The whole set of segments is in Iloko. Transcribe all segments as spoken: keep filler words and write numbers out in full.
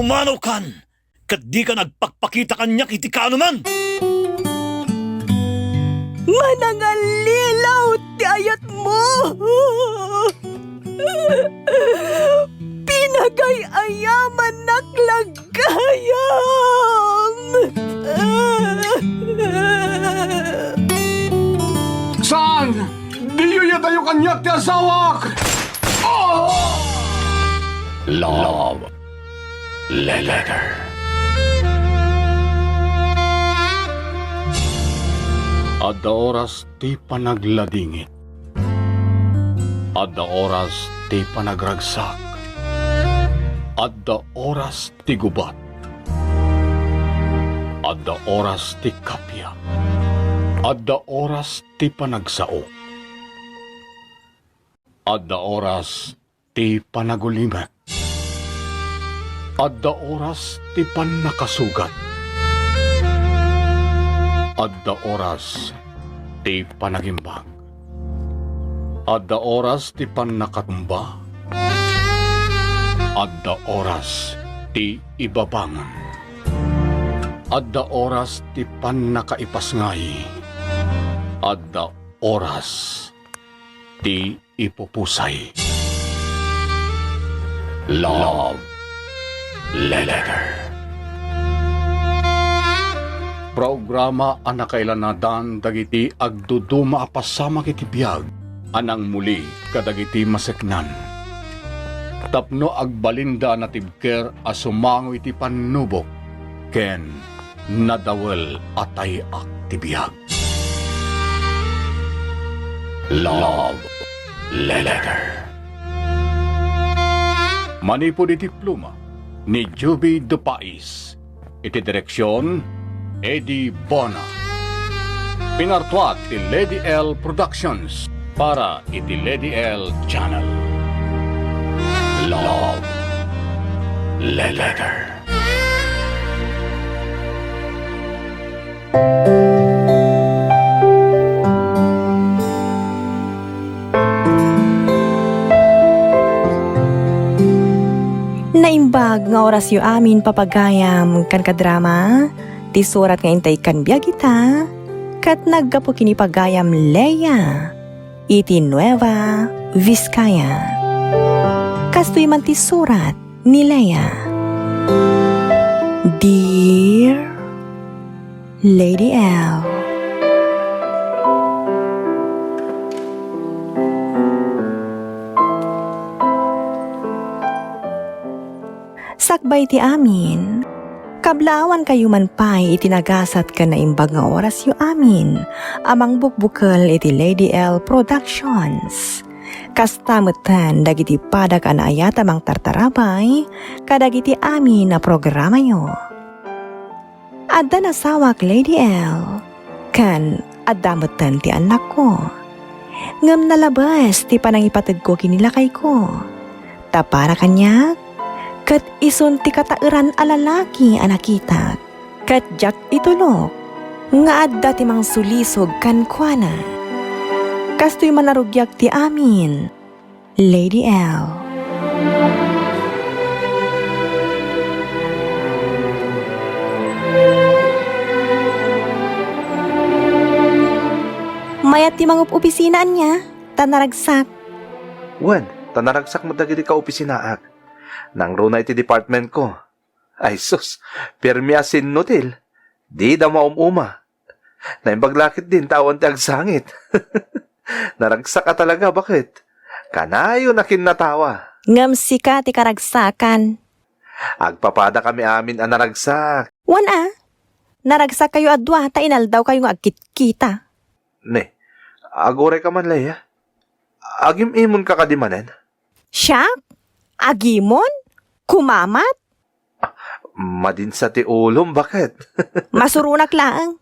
Umanokan, ket dika agpakpakita kaniak iti kaanoman. Manangallilaw ti ayatmo. Pinagay-ayamannak la gayam. Saan? Diyo iyadayo kaniak ti asawak! Oh! Love Letter. Adda oras ti panagladingit. Adda oras ti panagragsak. Adda oras ti gubat. Adda oras ti kappia. Adda oras ti panagsao. Adda oras ti panagulimek. Adda oras ti pannakasugat. Adda oras ti panagimbag. Adda oras ti pannakatumba. Adda oras ti ibabangon. Adda oras ti pannakaipasngay. Adda oras ti ipupusay. Love Letter. Programa a nakailanadan dagiti agduduma a pasamak iti biag a nangmuli kadagiti maseknan. Tapno agbalinda a natibker a sumango iti pannubok ken nadawel a tay-ak ti biag. Love Letter. Manipud iti pluma ni Juby de Pais, iti direksion, Eddie Bona. Pinartuat ti Lady L Productions para iti Lady L Channel. Love Letter. Naimbag nga orasyo amin, papagayam ken kadrama, ti surat nga intay ikkan biag ita, ket naggapu ken ni pagayam Lea iti Nueva Vizcaya. Kastoy man ti surat ni Lea. Dear Lady L. Sakbay ti amin, kablaawankayo man pay iti nagasat ken naimbag nga orasyo amin a mangbukbukel iti Lady L Productions. Kasta metten dagiti padak a naayat a mangtartarabay kadagiti amin a programayo. Adda nasawak, Lady L, ken adda metten ti annakko. Ngem nalabes ti panangipategko ken ni lakayko. Ta para kaniak, ket isun ti kataeran a lalaki a nakitak. Ket diak itulok nga adda ti mangsulisog kenkuana. Kastoy man a rugiak ti amin, Lady L. Mayat ti mangup-opisina ania, ta naragsak. Wen, ta naragsak met dagiti kaopisinaak. Nangruna iti departmentko. Ay sus, pirmi a sinnutil. Dida maum-uma. Naimbag la ketdin ta awan ti agsangit. Naragsak a talaga, baket? Kanayon a kinnatawa. Ngem sika ti karagsakan. Agpapadakami amin a naragsak. Wen a, naragsakkayo a dua ta inaldawkayo nga agkitkita. Ne, agurayka man, Lea. Agim-imonka kadi manen? Siak? Agimon? Kumamat? Madinsa ti ulom, baket? Masuronak laeng.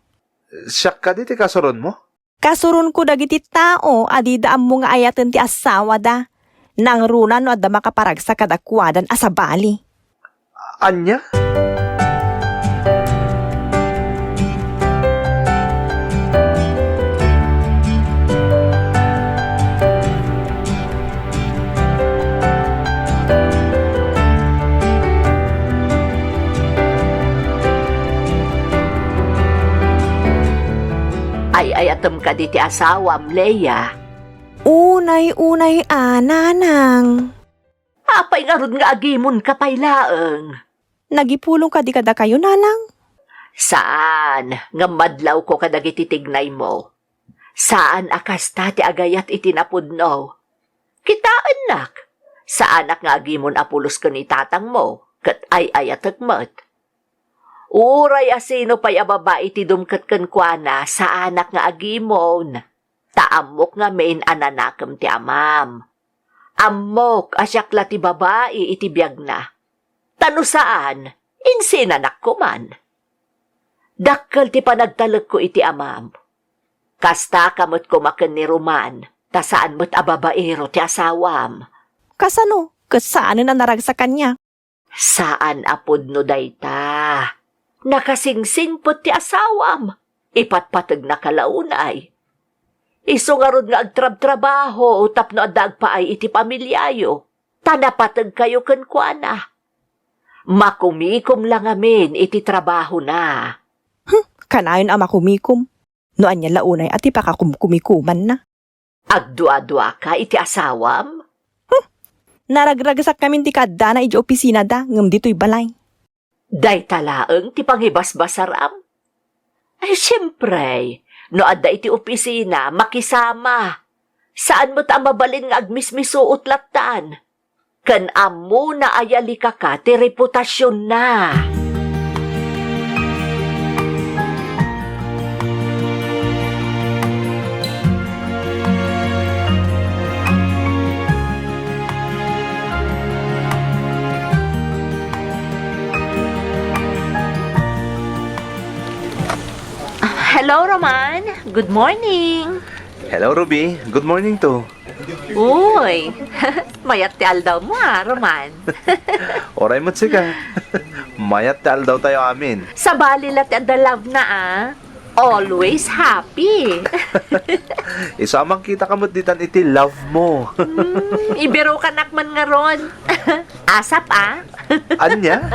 Siak kadi ti kasuronmo? Kasuronko dagiti tao a dida ammo nga ayaten ti asawada. Nangruna no adda makaparagsak kadakuadan a sabali. Ania? Tem kadi ti asawam, Leia? Unay, unay a, nanang. Apay ngarud nga agimonka pay laeng? Nagipulong kadi kadakayo, nanang? Saan, ngem madlawko kadagiti tignaymo. Saan a kasta ti agayat iti napudno. Kitaennak, saanak nga agimon a pulos ken ni tatangmo, ket ay-ayatek met. Uray a sino pay a babai ti dumket kenkuana, saanak nga agimon. Ta ammok ngamin a nanakem ti amam. Ammok a siak la ti babai iti biagna. Ta no saan, insinanak koman. Dakkel ti panagtalekko iti amam. Kastaka met koma ken ni Roman, ta saan met a babaero ti asawam. Kasano? Ket saanen a naragsak kaniak? Saan a pudno dayta. Nakasingsingpet ti asawam. Ipatpategnaka la unay. Isu ngarud nga agtrabtrabaho tapno adda agpaay iti pamiliayo, ta napategkayo kenkuana. Makumikom la ngamin iti trabahona. Hmm, kanayon a makumikom. No ania la unay a ti pakakumkumikomanna. Agduaduaka iti asawam? Hmm. Naragragsak ngamin ti kaaddana idiay opisinada ngem ditoy balay. Dayta laeng ti pangibasbasaram? Ay, siempre, no adda iti opisina, makisama. Saan met a mabalin nga agmismisuot lattan. Ken ammona a yalikaka ti reputasionna. Hello, Roman. Good morning. Hello, Ruby. Good morning too. Uy, mayat ti aldawmo, a, Roman. Uray met sika. Mayat ti aldawtayo amin. Sabali la ti adda love-na, a. Always happy. Isu a makitaka met ditan iti love mo. Hmm, ibirukanak man ngarud. Asap, a. Ania?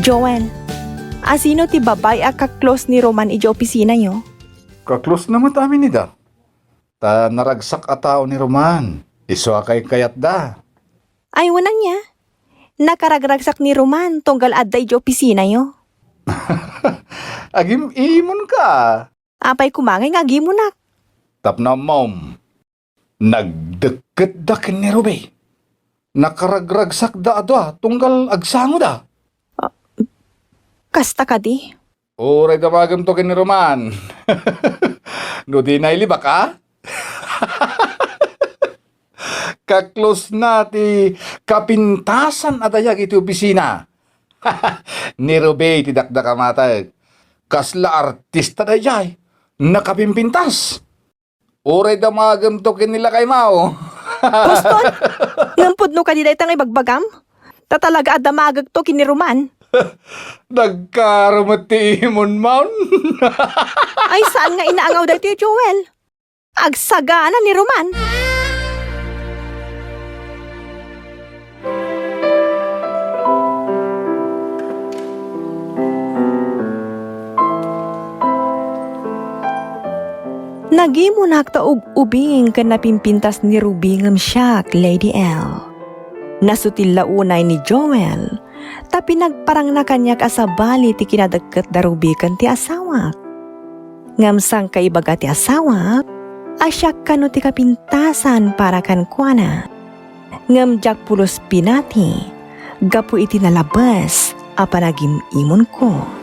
Joel, asino ti babai a ka-close ni Roman idiay opisinayo? Ka-close na met amin ida. Ta naragsak a tao ni Roman. Isu a kaykayatda. Ay, wen ania? Nakaragragsak ni Roman tunggal adda idiay opisinayo. Agim-imonka. Apay koma ngay nga agimonak? Tapno ammom, nagdekketda ken ni Ruby. Nakaragragsakda a dua tunggal agsangoda. Ah, kasta kadi? Uray damagem to ken ni Roman. No di nailibak, a? Ka-close na ti kapintasan a dayag iti opisina. Ni Ruby ti dakdak a mateg. Kasla artista daydiay. Nakapimpintas. Uray damagem to ken ni lakay Mao. Uston, ngem pudno kadi dayta nga ibagbagam? Ta talaga a damagek to ken ni Roman. Nagkaro met ti imon, Maon. Ay, saan nga inaangaw daytoy, Joel? Agsagana ni Roman. Nagimonak ta ug-ubing ken napimpintas ni Ruby ngem siak, Lady L. Nasutil la unay ni Joel, ta pinagparangna kaniak a sabali ti kinadekket da Ruby ken ti asawak. Ngem sangkaibaga ti asawak, a siak kano ti kapintasan para kenkuana. Ngem diak pulos pinati gapu iti nalabes a panagim-imonko.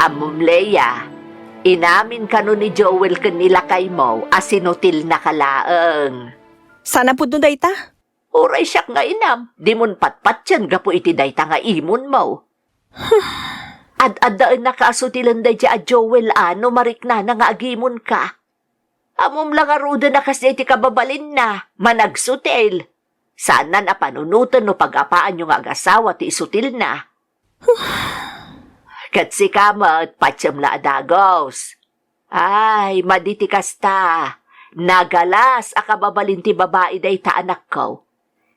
Ammom, Lea, inamin kano ni Joel ken ni lakaymo a sinutilnaka laeng. Saan a pudno dayta? Uray siak nga inam, dimon patpatien gapu iti dayta nga imonmo. Ad-addaennaka a sutilen daydiay a Joel a no mariknana nga agimonka. Ammom la ngaruden a kasdiay ti kababalinna, managsutil. Saannan a panunoten no pag-apaanyo nga agasawa ti isutilna. Ket sika met, patiem la a dagus. Ay, madi ti kasta. Nagalas a kababalin ti babai dayta, anakko.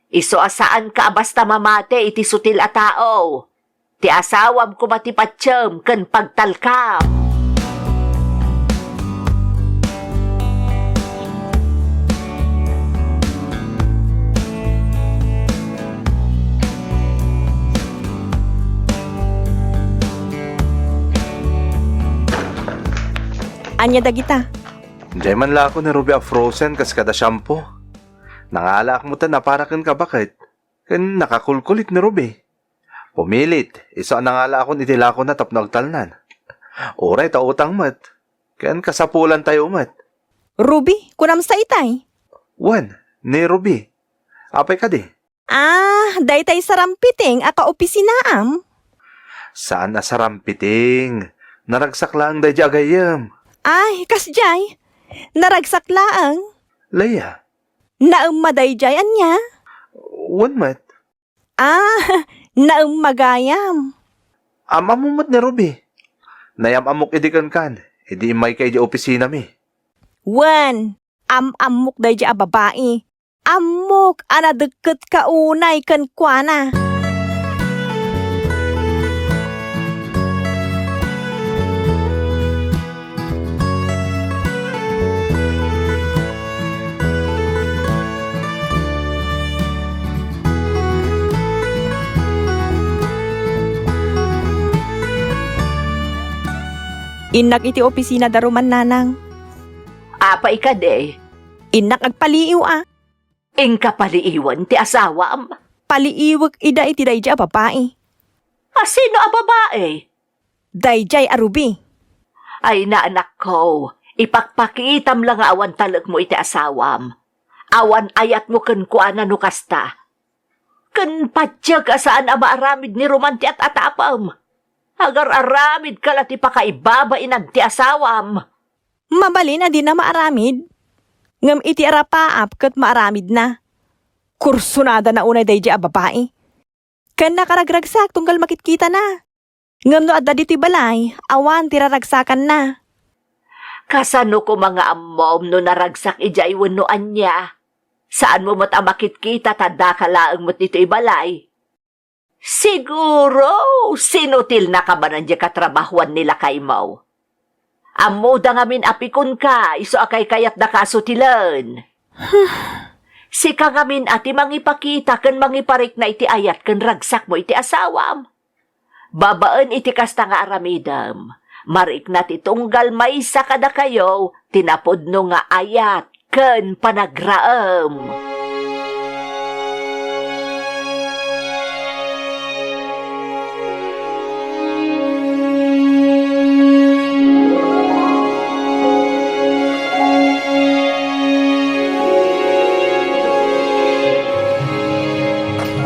Isu a saanka a basta mamati iti sutil a tao. Ti asawam koma ti patiem ken pagtalkam. Ania dagita? Diay man lako ni Ruby a frozen kas kada shampoo. Nangalaak metten a para ken kabaket, ken nakakulkulit ni Ruby. Pumilit, isu a nangalaakon iti lakona tapno agtalnan. Uray ta utang met, ken kasapulantayo met. Ruby, kunam sa itay? Wen, ni Ruby. Apay kadi? Ah, daytay sarampiting a kaopisinaam? Saan a sarampiting. Naragsak laeng daydiay a gayyem. Ay, kasdiay. Naragsak laeng. Leia. Naemma daydiay, ania? Wen met. Ah, naemma gayam. Am-ammo met ni Ruby. Nayam-ammok idi kenkan, idi immayka idiay opisinami. Wen, am-ammok daydiay a babai. Ammok a nadekketka unay kenkuana. Innak iti opisina da Roman, nanang. Apay kadi? Innak agpaliiw a. Inka paliiwen ti asawam? Paliiwek ida iti daydiay a babai. A sino a babai? Daydiay a Ruby. Ay, anakko, ipakpakitam la nga awan talekmo iti asawam. Awan ayatmo kenkuana no kasta. Ken patiek a saan a maaramid ni Roman ti at-atapem. Agar-aramidka la ti pakaibabainan ti asawam. Mabalin a dina maaramid, ngem iti arapaap ket maaramidna. Kursunadana unay daydiay a babai. Ken nakaragragsak tunggal makitkitana. Ngem no adda ditoy balay, awan ti raragsakanna. Kasano koma nga ammom no naragsak idiay wenno ania? Saanmo met a makitkita ta daka laeng met ditoy balay. Siguro, sinutilnaka manen diay katrabahoan ni lakaymo. Ammoda ngamin a pikonka, isu a kaykayatdaka a sutilen. Sika ngamin a ti mangipakita ken mangiparikna iti ayat ken ragsakmo iti asawam. Babaen iti kasta nga aramidem, marikna ti tunggal maysa kadakayo ti napudno nga ayat ken panagraem.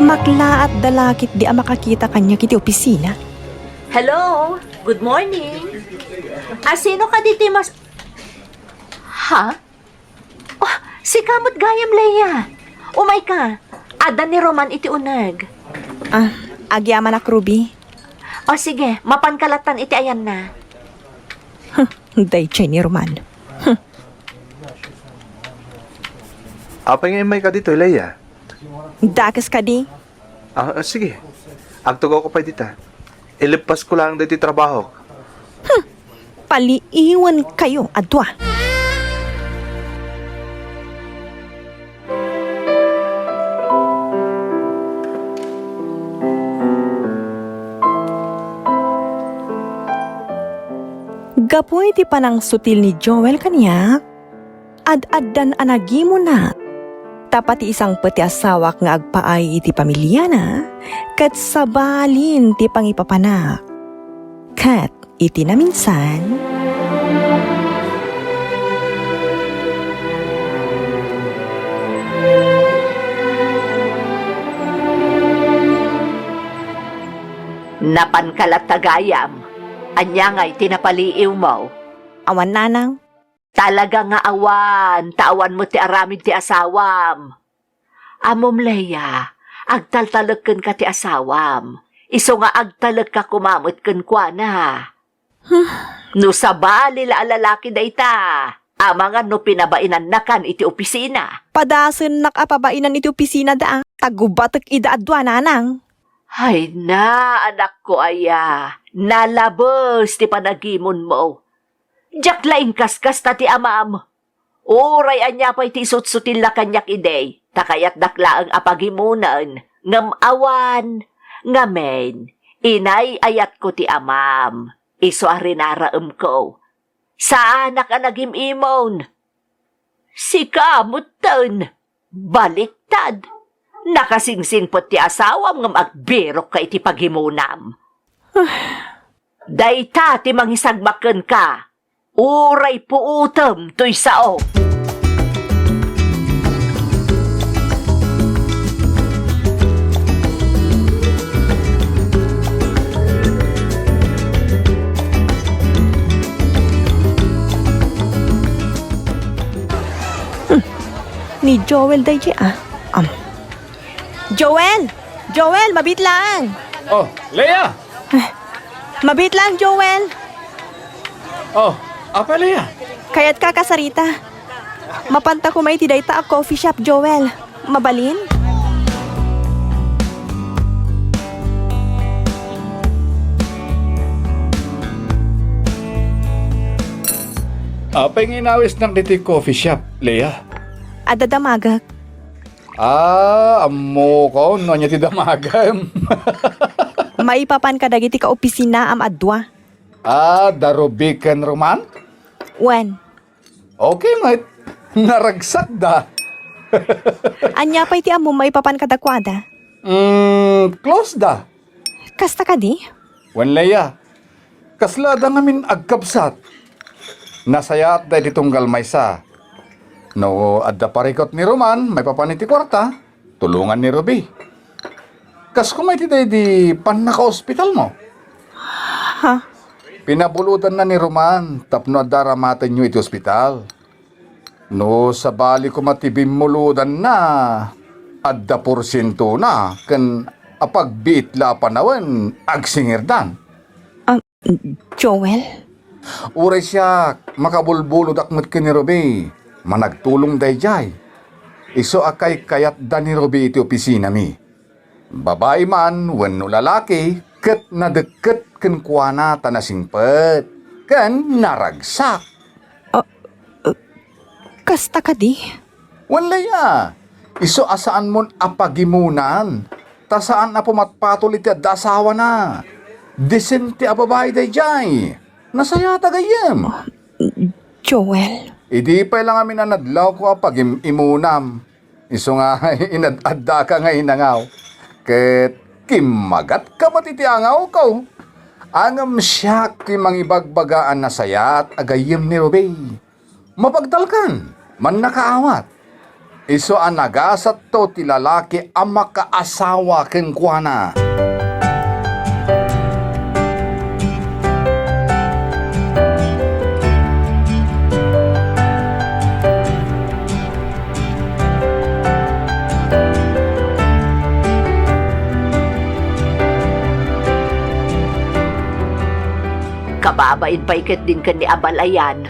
Maklaat da la ketdi a makakita kaniak iti opisina. Hello, good morning. A, sino kadi ti mas-, ha? Oh, sika met gayam, Leia. Umayka. Adda ni Roman iti uneg. Ah, agyamanak, Ruby. Oh, sige, mapanka lattan iti ayanna. Huh, daydiay ni Roman. Huh. Apay nga immayka ditoy, Leia? Dakes kadi. Ah, ah, sige. Agtugawko pay dita. Ileppasko laeng daytoy trabahok. Hmm. Paliiwenkayo a dua. Gapu iti panangsutil ni Joel kaniak, ad-addan a nagimona. Ta pati isangpet ti asawak nga agpaay iti pamiliana, ket sabalin ti pangipapanak. Ket iti naminsan, napanka latta gayam. Ania ngay ti napaliiwmo? Awan, nanang. Talaga nga awan, ta awan met ti aramid ti asawam. Ammom, Leia, agtaltalek kenka ti asawam. Isu nga agtalekka koma met kenkuana. Hmm. No sabali la a lalaki dayta, amangan no pinabainannakan iti opisina. Padasennak a pabainan iti opisina da, a. Tagubatek ida a dua, nanang. Ay na, anakko aya, nalabes ti panagimonmo. Diak la inkaskasta ti amam. Uray ania pay ti isutsutilla kaniak idi, ta kayatdak laeng a pagimonen, ngem awan. Ngamin, inay-ayatko ti amam, isu a rinaraemko. Saanak a nagim-imon. Sika metten, baliktad. Nakasingsingpet ti asawam ngem agbirokka iti pagimonam. Dayta ti mangisagmak kenka. Uray puotem toy sao. Hmm. Ni Joel daydi, a. Am. Joel! Joel, mabiit lang! Oh, Leia! Eh, mabiit lang, Joel! Oh, apay, Leia? Kayatka a kasarita. Mapanta koma iti dayta a coffee shop, Joel. Mabalin? Apay nga inawisnak ditoy coffee shop, Leia? Adda damagek. Ah, ammokon no ania ti damagem. Maipapan kadagiti kaopisinaam a dua. Ah, da Ruby ken Roman? Wen. Okay met. Naragsakda. Ania pay ti ammom maipapan kadakuada? Mm, close da. Kasta kadi? Wen, Leia. Kasla adda ngamin agkabsat. Nasayaat daydi tunggal maysa. No adda parikut ni Roman maipapan iti kuarta, tulongan ni Ruby. Kas koma iti daydi pannakaospitalmo? Ha? Pinabulodanna ni Roman tapno adda aramatenyo iti ospital. No sabali koma ti bimmulodanna, adda porsientona ken apagbiit la a panawen agsingirdan. Joel? Uray siak, makabulbulodak met ken ni Ruby. Managtulong daydiay. Isu a kaykayatda ni Ruby iti opisinami. Babai man wenno lalaki, ket nadekket kenkuana ta nasingpet ken naragsak. Ah, ah, kasta kadi? Wen, Leia, isu a saanmon a pagimonan, ta saan a pumatpatol iti adda asawana. Disente a babai daydiay. Nasayaat a gayyem. Joel. Idi pay la ngamin a nadlawko a pagim-imunam. Isu nga inad-addaka nga inangaw. Ket kimmagatka met iti angawko. Ngem siak ti mangibagbaga a nasayaat a gayyem ni Ruby. Mapagtalkan, mannakaawat. Isu a nagasatto ti lalaki a makaasawa kenkuana. Kababain pay ketdin ken ni abalayan,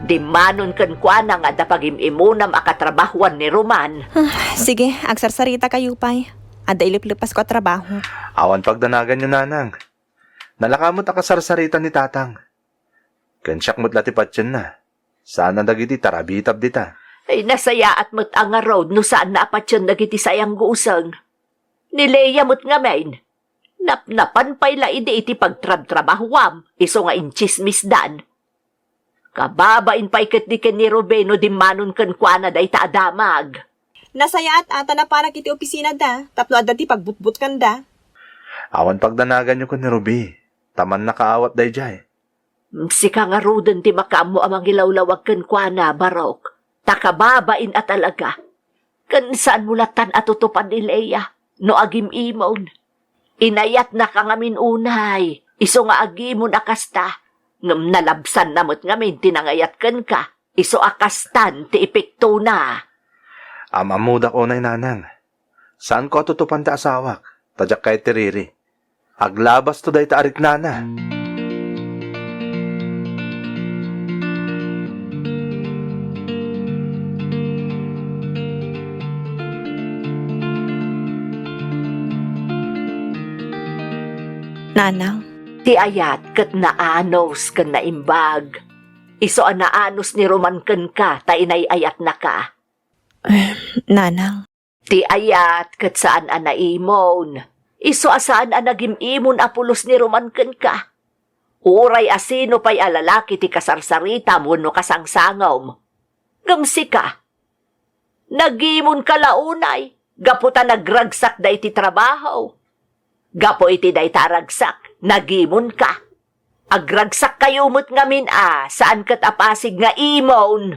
dimmanon kenkuana nga adda pagim-imunam a katrabahuan ni Roman. Ah, sige, agsarsarita kayo pay. Adda ileplepasko a trabaho. Awan pagdanaganyo, nanang. Nalaka met a kasarsarita ni tatang. Ken siak met la ti patienna. Saan a dagiti tarabitab dita. Ay, nasayaat met a ngarud no saanna a patien dagiti sayango useng. Ni Lea met ngamin. Napnapan pay la idi iti pagtrabtrabahuam, isu nga intsismisdan. Kababain pay ketdi ken ni Ruby no dimmanon kenkuana dayta a damag. Nasayaat a ta napanak iti opisinada tapno adda ti pagbutbutkanda. Awan pagdanaganyo ken ni Ruby, ta mannakaawat daydiay. Sika ngaruden ti makaammo a mangilawlawag kenkuana, Barok, ta kababain a talaga. Ken saanmo lattan a tutupan ni Lea no agim-imon. Inayatnaka ngamin unay, Isu nga agimon a kasta, ngem nalabsanna met ngamin ti nangayat kenka. Isu a kastan ti epektona. Am-ammodak unay, nanang. Saanko a tutupan ti asawak, ta diak kayat ti riri. Aglabasto dayta a riknana. Nanang. Ti ayat ket naanus ken naimbag. Isu a naanus ni Roman kenka ta inay-ayatnaka. Nanang. Ti ayat ket saan a naimon. Isu a saan a nagim-imon a pulos ni Roman kenka. Uray a sino pay a lalaki ti kasarsaritam wenno kasangsangom. Ngem sika, nagimonka la unay gapu ta nagragsakda iti trabaho. Gapu iti dayta a ragsak, nagimonka. Agragsakkayo met ngamin a saan ket a pasig nga imon.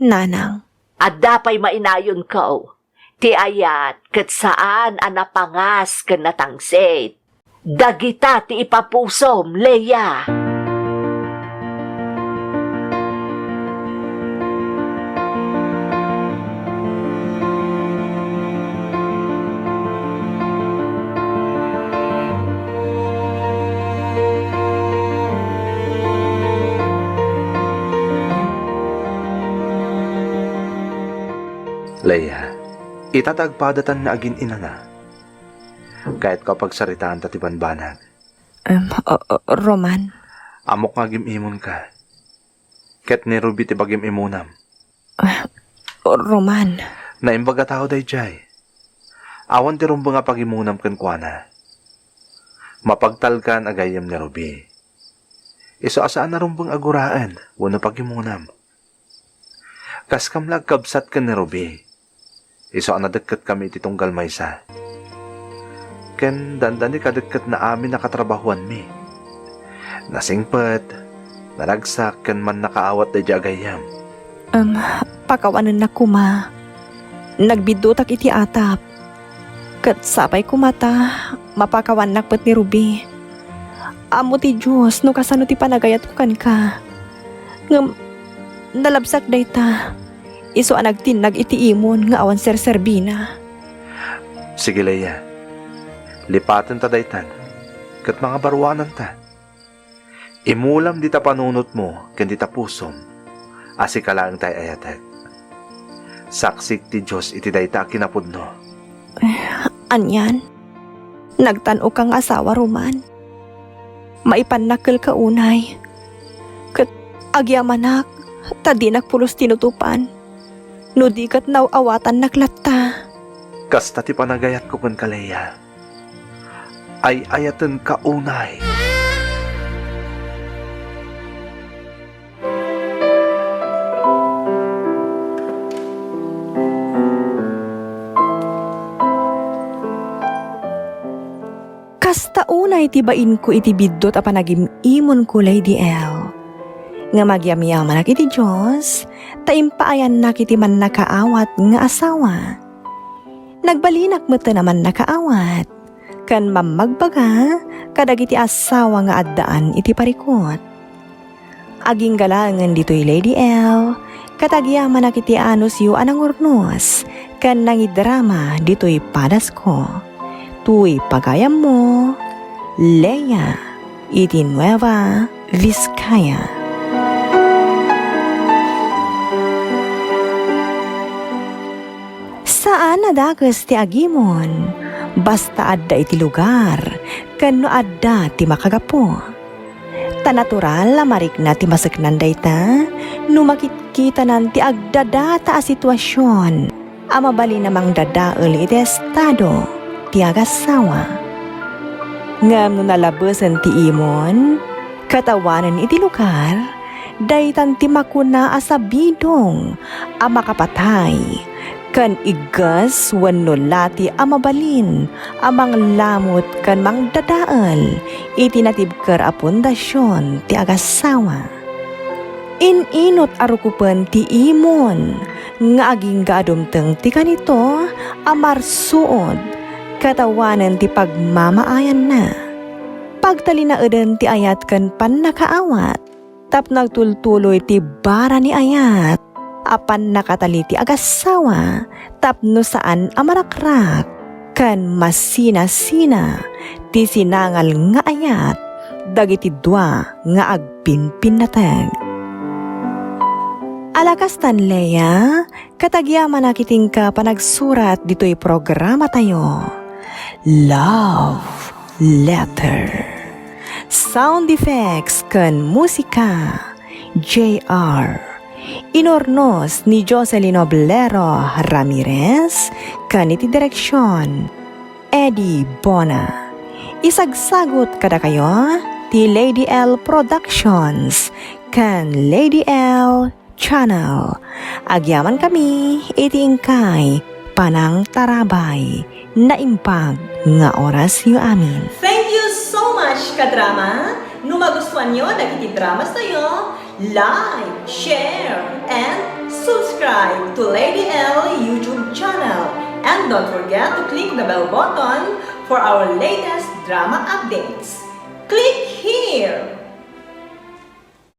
Nanang. Adda pay mainayonko. Ti ayat ket saan a napangas ken natangsit. Dagita ti ipapusom, Leia. Leia, ita ta agpadatan nga agin-inana. Kayatko a pagsaritaanta ti banbanag. Em, o-, o-, Roman. Ammok nga agim-imonka. Ket ni Ruby ti bagim-imonam. Ah, Roman. Naimbag a tao daydiay. Awan ti rumbeng a pagimonam kenkuana. Mapagtalkan a gayyem ni Ruby. Isu a saan a rumbeng a guraen wenno pagimonam. Kaskam la agkabsat ken ni Ruby. Isu a nadekketkami iti tunggal maysa. Ken dandani kadekket na amin a katrabahuanmi. Nasingpet, naragsak ken mannakaawat daydiay a gayyem. Em, pakawanennak koma. Nagbiddutak iti atap. Ket sapay koma ta mapakawannak met ni Ruby. Ammo ti Dios no kasano ti panagayatko kenka. Ngem nalabsak dayta. Isu a nagtinnag iti imon nga awan serserbina. Sige, Leia. Lipatenta daytan, ket mangabaruananta. Imulam dita panunotmo ken dita pusom a sika laeng ti ay-ayatek. Saksik ti Dios iti dayta a kinapudno. Anian? Nagtan-oka nga asawa, Roman. Maipannak kelka unay. Ket agyamanak ta dinak pulos tinutopan. No di ket naaw-awatannak latta. Kasta ti panagayatko kenka, Leia. Ay-ayatenka unay. Kasta unay ti bainko iti biddut a panagim-imonko, Lady L. Ngem agyamyamanak iti Dios, ta impaayannak iti mannakaawat nga asawa. Nagbalinak metten a mannakaawat, ken mammagbaga kadagiti asawa nga addaan iti parikut. Agingga laengen ditoy Lady L, ket agyamanak iti anusyo a nangurnos ken nangidrama ditoy padasko. Toy pagayammo, Lea, iti Nueva Vizcaya. Saan a dakes ti agimon, basta adda iti lugar, ken no adda ti makagapu. Ta natural a marikna ti maseknan dayta no makitkitanan ti agdadata a situasion a mabalin a mangdadael iti estado ti agassawa. Ngem no nalabesen ti imon, ket awanen iti lugar, daytan ti makuna a sabidong a makapatay, ken igges wenno lati a mabalin a manglamut ken mangdadael iti natibker a pundasion ti agassawa. In-inut a rukopen ti imon nga agingga a dumteng ti kanito a marsuod ket awanen ti pagmamaayanna. Pagtalinaeden ti ayat ken pannakaawat tapno agtultuloy ti bara ni ayat a pannakatali ti agassawa tapno saan a marakrak ken masinasina ti sinangal nga ayat dagiti dua nga agpinpinnateg. Ala kastan, Lea, ket agyamanak iti inka panagsurat ditoy programatayo. Love Letter. Sound effects ken musika, J R. Inurnos ni Jocelyn Oblero Ramirez ken iti direksion, Eddie Bona. Isagsagut kadakayo ti Lady L Productions ken Lady L Channel. Agyamankami iti inkay panangtarabay. Naimbag nga orasyo amin. Thank you so much, kadrama. No magustuanyo dagiti dramas tayo, like, share, and subscribe to Lady L YouTube channel. And don't forget to click the bell button for our latest drama updates. Click here!